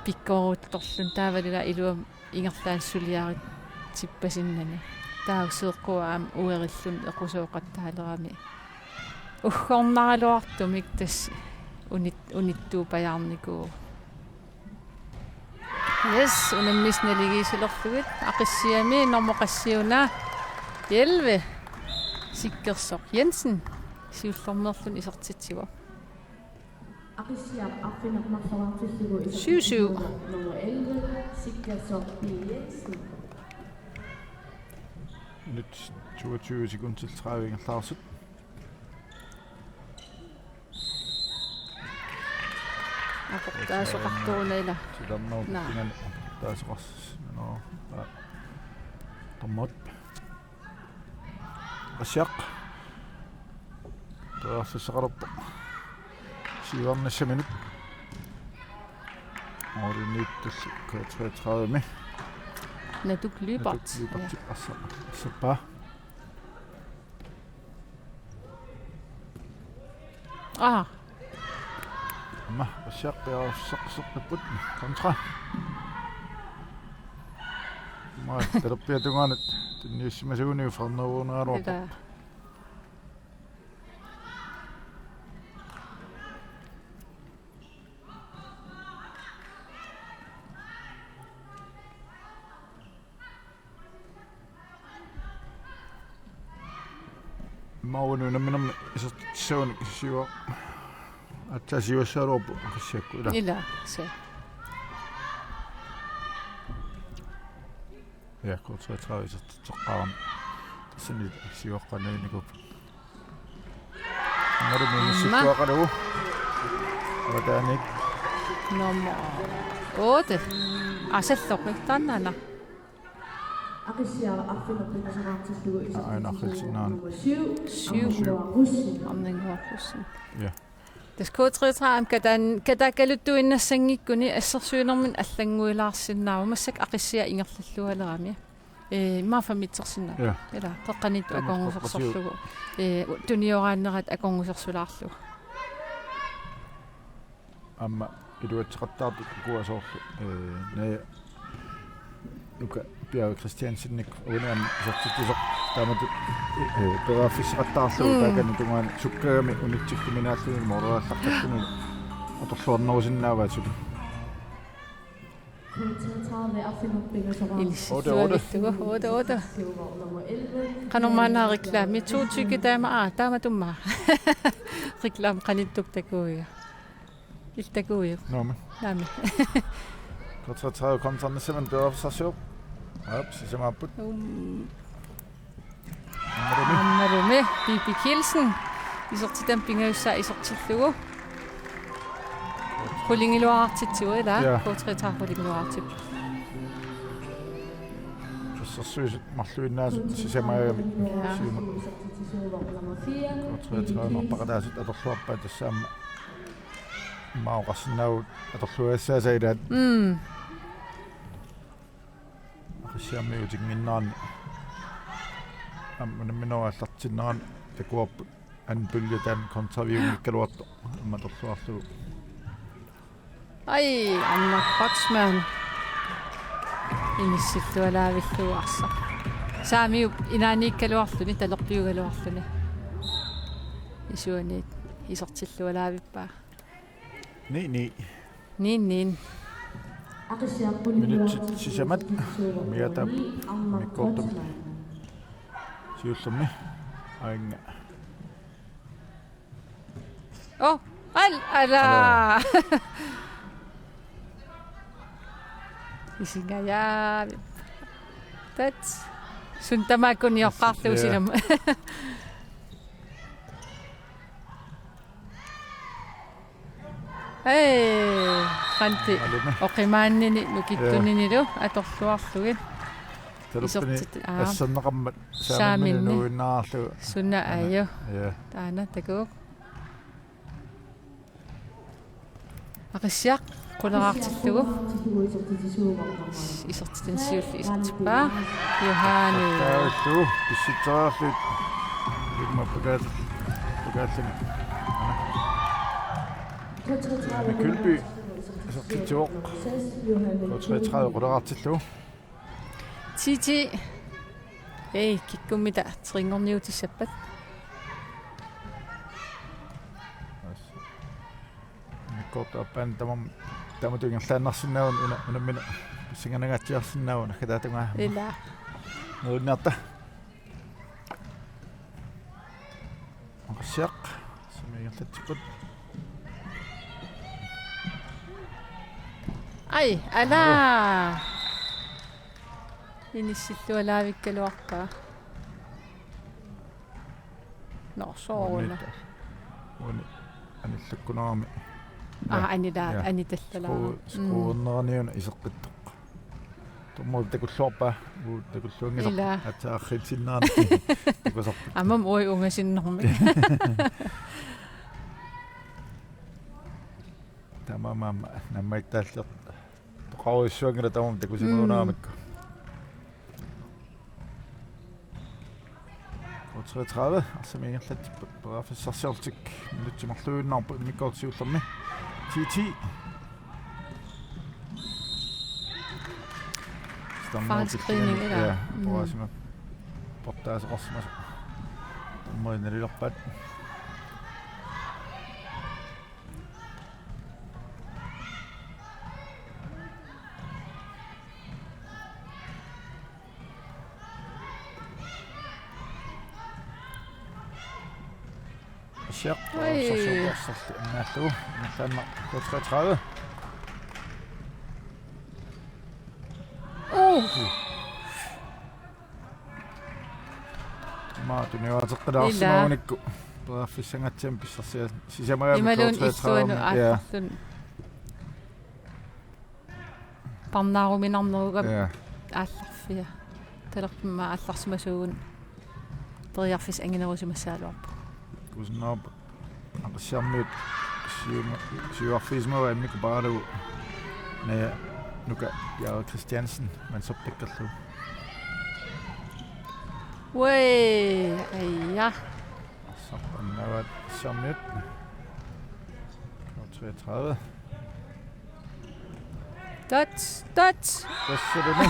pikkorittorluni taavalu ila iluamik ingerlaannaq suliaritsippasinnani. Taava seeqqua aamma uerilluni equsooqattaalerami. Uggornaraluartumik tassa unit-, unittuupajaarnikuuvoq. Yes, unammisut naligiissilerlugit Aqissiami normu qassiuna elleve. Sikkersoq Jensen siullermeerluni isertitsivoq. Aqissiaq arfineq-marluartillugu syv syv. Nummer elleve, Sikkersoq B. Jensen. Minut toogtyve sekundit til tredive ingerlaartut. Aportaasoqartoruna ila. Tilernerup, naa, pingan aportaasoqars-, nå, aa. Tommut. Aqissiaq. Periarfissaqalerpoq. Siuarnissaminut. Målimiittulli K treogtredive-mi. Natuk Lyberth. Natuk Lyberth, ja, arsa-, arsappaa. Aa. Aamma Aqissiaq piareersaqqipput kontra. Aamma talerpiata tungaanut tunniussimasaguni ufarneruuneruarpoq. Ila. Maavani unamminermi isertitsisuunik siua. Aatsaat siuassagaluarpoq Aqissiakkut, ila. Ila, se. Ja, K treogtredive isertitseqqaarami. Tassani siuaqqaannaanikuupput. Aammalu Aamma. Minissittuaqalugu. Avataaniit. Nummer otte. Asalloq, taannaana. Aqissiaq arfineq-pingasoraartillugu isertitsillugu Aana Aqissiaq. Nummer syv. Syv. Arnannguaq Rosing. Arnannguaq Rosing. Ja. Tassa K treogtredive katan-, kataakkaluttuinnassanngikkunik assersuinermini allannguilaarsinnaavoq, massakkut Aqissiaq ingerlallualerami. Ee, immaqa femogtredive-ersinnaavoq. Ja. Ila, qeqqaniittoq Femogtredive akornusersorlugu. Ee, u-, tunioraannerat akornusersulaarlugu. Aamma iluatseqattaartut ukua soorlu, ee, Naja Nuka Bjerg Christiansenik uani aamma isertitsisoq taamatut, ee, periarfissaqattaarlugu Mm. taakani tungaanut sukkagami unitsilluminaalluni mooreraallaqqalluni atorluarnerusinnaavaat suli. Inissilluavillugu, otte, otte. Qanormaanna reklami, to tykke damer, aa, taamatut aamma. Reklami qanittup takuiga. Illit takuiuk. Naamik. Naamik. K treogtredive kontra Nissamin periarfissarsivoq. Aap, sisamaapput. Um. Aammalumi. Aammalumi, Bibi Kielsen. Isertitami pingajussaa isertillugu. Qulingiluaartitsivoq, ila. Ja. K treogtredive qulingiluaartipput. Assersuisut marluinnaasut sisamaagamik. Ja. Siumut. K treogtredive marpaqataasut atorluarpaat, tassa aamma immaqa oqarsinnaavugut atorluagassaasa ilaat. Mm. Aqissiarmiutinnginnerani aamma unamminerup aallartinnerani takuarput anden pulje taanna kontraviunngikkaluartoq aamma atorluarlugu. Ai, Anna Kreutzmann. Inissillualaavillugu arsaq. Saamiup inaaniikkaluarluni, talerpiugaluarluni. Isuaniit isertillualaavippaa. Ni ni. Ni ni. Minutsit sisamat. Miata. Mikkortum. Siullermi. Ainga. Oh, al-, ala. Ala. Isingajaavi. Tat. Suna tamakkuniarlugu. Ja. Silami. Ee, qanti. Alume. Oqimaannini nukittuninilu atorluarlugit. Talerpini isertit-, aa. Asserneqarmat saaminni. Saaminni nuinnaarlugu. Suna ajo. Ja. Taanna takuuk. Aqissiaq quleraartillugu. Isertitani siulleq isertippaa. Johanne. Taavalu pissitseriarlugu. Imma pakaat-, pakaallani. Johanne Kølby isertitsivoq. K treogtredive quleraartillugu. Titi. Ei, kikkummita trinngorniutissappat. Mikkoortup aappaani tamarmi, taamatut ingerlaannarsinnaavugut una-, unammineq pissanganangaatsiarsinnaavugut naggataata tungaa. Ila. Nuinnaarta. Aqissiaq, sumi ingerlatsipput. Ai, ala. Inissillualaavikkaluarpaa. Nå, sooruna. Uani, uani anillakkunerami. Aa, anila-, ja. Anitallalaarami. Skru-, mm. Skruerneraniuna iseqqittoq. Tummut takulluarpaa, uu takulluanngisoq. Ila. Aatsaat arriitsinnerani takusarput. Aamma uagut ungasinnermik. Taamaammat nammaattaalliortoqarujussuanngilaq tamarmik takusimagunaaramikku. Mm. K treogtredive, arsamik ingerlatsipput periarfissarsiorlutik minutsit marluinnarput immikkoortoq siullermi. T T. Fejlscreening, eller? Ja, mm. Poraasima. Portaaseqarsimasoq. Tammerinerlilerpaat. Siaq, oi. Sorsuupersorti annaallugu. Taanna K treogtredive. Uh. Maa tuniuateqqilaarsima. Ila. Unikku. Periarfissangatsiamik pissarsiat. Sisamagami imaluunniit K treogtredive. Illuanut, ja, aallarluni. Parnaaruminarneruga, ja, aallarfia. Talerpimma aallarsimasuugut periarfissat anginerusimassagaluarput. Kusanarp Aqissiarmiut siuma-, siuarfigisimavaat immikkut paaralugu. Naja Nuka Jakob Christiansen, mandsoptakkerlugu. Uai, aja. Arsaq annaavaat Aqissiarmiut. K treogtredive. Dot, dot. Tassaruna.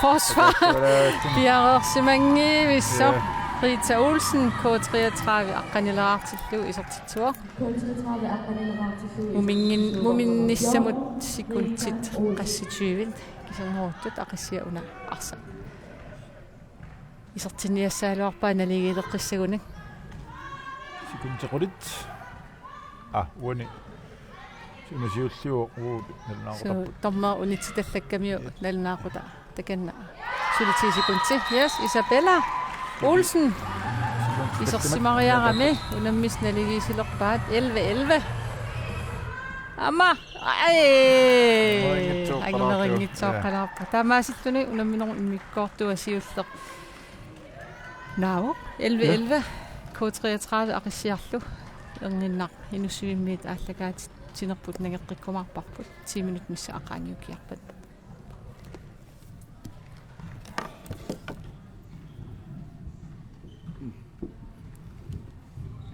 Forsvar. Tassaruna. Piareersimanngivissoq. Ja. Rita Olsen, K treogtredive aqqanilaartillugu isertitsivoq. K treogtredive aqqanilaartillugu. Muminngin-, muminnissamut sekundit qassit tyvit kiserneruttut Aqissiaq una arsaq isertinniassagaluarpaa naligiileqqissagunik. Sekundit qulit. Ah, uani. Suna siulliuvoq, uu, nalunaaqutarput. Suu, dommer unitsitallakkamiuk, ja, nalunaaqutaa. Takanna. Suli ti sekundit. Yes, Isabella Olsen. Sekundit. Isersimariarami, unammisut naligiissilerpaat, elleve elleve. Aamma, ai. Ajunngitsoorpalaarpoq. Ajunngitsoorpalaarpoq. Ja. Taamaasilluni unamminerup immikkoortua siulleq naavoq, elleve elleve, K treogtredive Aqissiarlu, erniinnaq Inussivimmiit aallakaatitsinerput nangeqqikkumaarparput, ti minut missaa qaangiukkiarpat.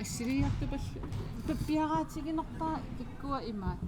Assiliartupallu, pappiaraatiginerpaa kikkua imaat.